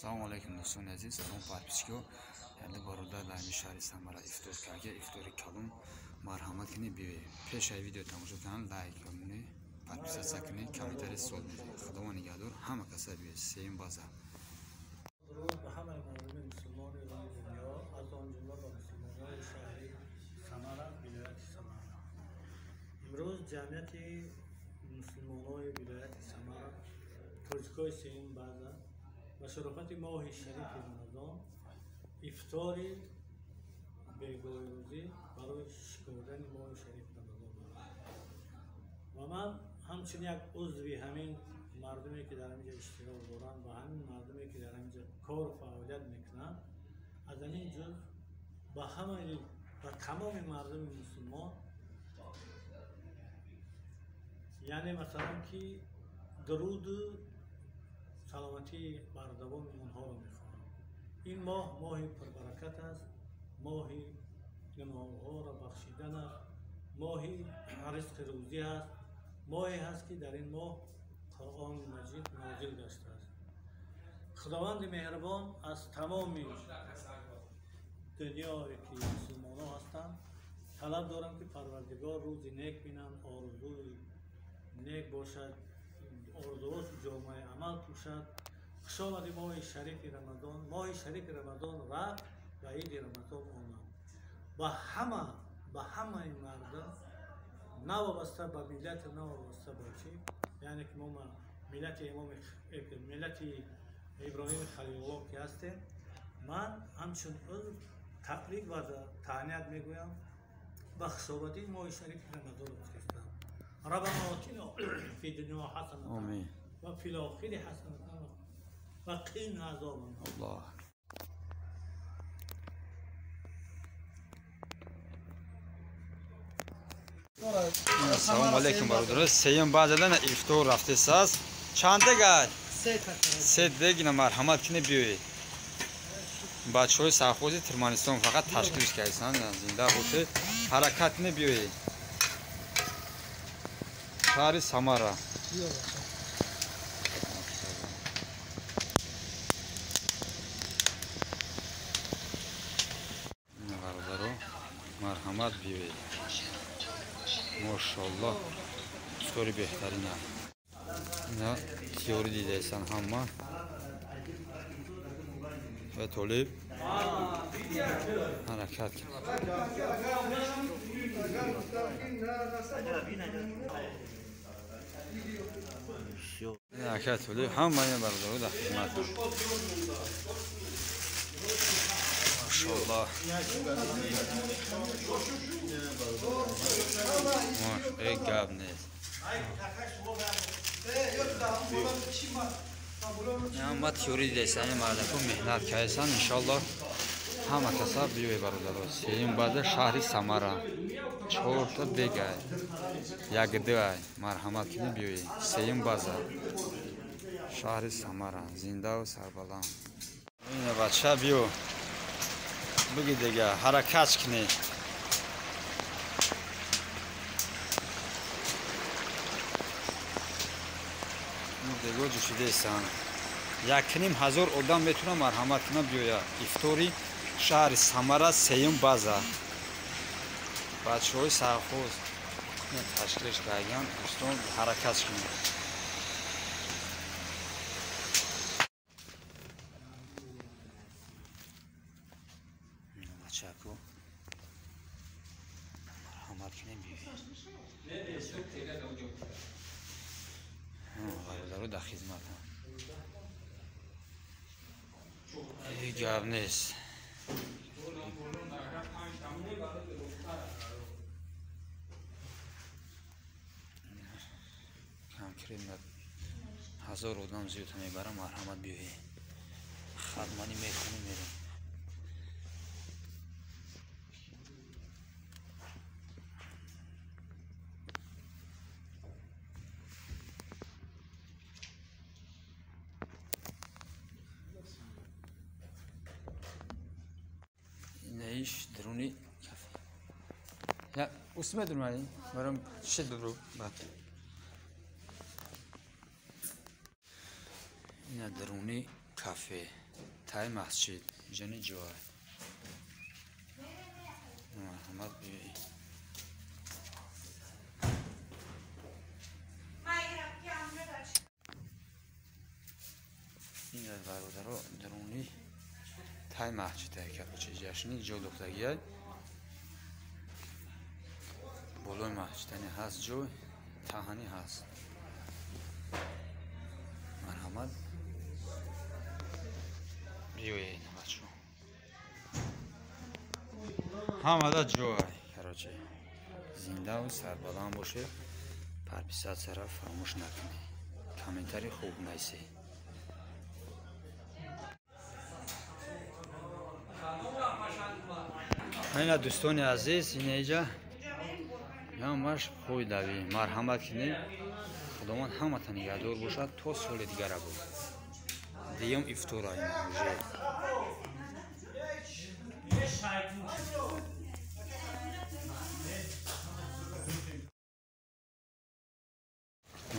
Салому алейкум, дӯстони азиз, салом подписчико. Яъне бародар дар ҳамин шаҳри Самара ифтор карда, ифтори калон, марҳамат кунед, биёед. Пеш аз видео тамошо кардан лайк монед, подписаться кунед, комментарий, суол медиҳед. Худованд нигаҳдор, ҳама каса биёед. Сеюм база. Дуруд ба ҳамаи мардуми мусулмони рӯи дунё, аз он ҷумла ба мусулмонони шаҳри Самара, вилояти Самара. Имрӯз ҷамъияти мусулмонои вилояти Самара, тоҷикои сеюм база, ба шарофати моҳи шарифи Рамазон ифтори бегоҳирӯзӣ барои шукрдани моҳи шарифи Рамазон дорад. Ва ман ҳамчун як узви ҳамин мардуме, ки дар ҳаминҷо иштирок доранд ва ҳамин мардуме, ки дар ҳаминҷо кору фаъолият мекунанд, аз ҳамин ҷуз ба ҳамаи ба тамоми мардуми мусулмон, яъне масалан ки дуруду саломатии бардавоми онҳоро мехоҳам. Ин моҳ моҳи пурбаракат аст, моҳи гуноҳҳоро бахшидан аст, моҳи ризқи рӯзӣ аст, моҳе ҳаст, ки дар ин моҳ Қуръони Маҷид нозил гаштааст. Худованди меҳрубон аз тамоми дунёе, ки мусулмонҳо ҳастанд, талаб дорам, ки Парвардигор рӯзи нек бинанд, орзуи нек бошад, орзуҳошу ҷомаи амал пӯшад. Хуш омади моҳи шарифи Рамазон. Моҳи шарифи Рамазон рафт ва иди Рамазон омад. Ба ҳамаи мардум, навобаста ба миллату навобаста ба чӣ, яъне ки мо миллати имоми миллати Иброҳими Халилуллоҳ ки ҳастем, ман ҳамчун узв табрик ва таҳният мегӯям, ба хушомадии моҳи шарифи Рамазон гуфтам. Раббана отина фи дунё ҳасанатан ва фил охири ҳасанатан ва қина азобан Аллоҳ. Салому алейкум, бародаро. Сеюм базадан ифтор рафтесааст. Чанд дегай? Се дегина, марҳамат кунед, биёед. Бачаҳои совхози Туркманистон фақат ташкилш карданд. Зинда бошед. Ҳаракат кунед, биёед. Шаҳри Самара. Бародаро, марҳамат, биёед. Мошаллоҳ, ифтори беҳтарина. Ина тиёрӣ дидаистанд ҳама. Ва толиб ҳаракат кунед. Ҳаракат толиб, ҳамаи бародаро дар хидмат. Мошаллоҳ. Эй, гап нест. Ҳама теорӣ дидаистанд, мардако меҳнат кардастанд. Иншоаллоҳ ҳама каса биёед, бародаро. Сеюм баъда шаҳри Самара. Чорта дегай. Як дуай. Марҳамат кунед, биёед. Сеюм база. Шаҳри Самара. Зиндаву сарбаланд. Ина бача биё. Буги дега, ҳаракат кунед. Дего ҷӯшидаистанд. 1500 одам метавонад, марҳамат кунад, биёяд. Ифтори шаҳри Самара, сеюм база. Бачаҳои совхоз ташкилш карданд. Дӯстон, ҳаракат кунед. Бачако, марҳамат кунед, биёед. Бародаро дар хизматанд. Ҳеҷ гап нест. Конкретно 1000 одам зиёд мебарам, марҳамат, биёед. Хатманӣ мехонем, мерем. Инаиш даруни кафе. Я усме дурмаи, барам шед бибру баъд. Ина даруни кафе. Тай масҷид ҷани ҷой. Марҳамат биёед. Ин бародаро даруни тай масҷид короче ҷашни ҷо духтагиай. Болои масҷидани ҳаст ҷой, таҳани ҳаст. Марҳамат биёед бачо. Ҳамада ҷой короче. Зиндаву сарбаланд бошед. Подписатсияро фаромӯш накунед. Комментарий хуб нависед. Ина дӯстони азиз, инаиҷа ҳамаш хӯйдавӣ. Марҳамат кунед. Худованд ҳамата нигаҳдор бошад то соли дигара буд. Дуюм ифтора ина уже.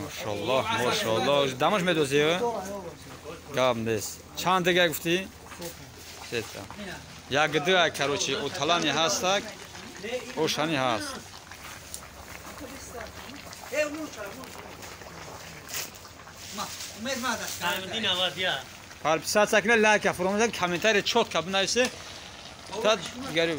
Мошаллоҳ, мошаллоҳ. Дамаш медозӣ? Гап нест. Чанд дига гуфтӣ? Сета. Як ду короче, оталани ҳастак, ошани ҳаст. Подписаться кунед, лайка фаромӯш накунед, комментарий чётко бинависед. Та дигари.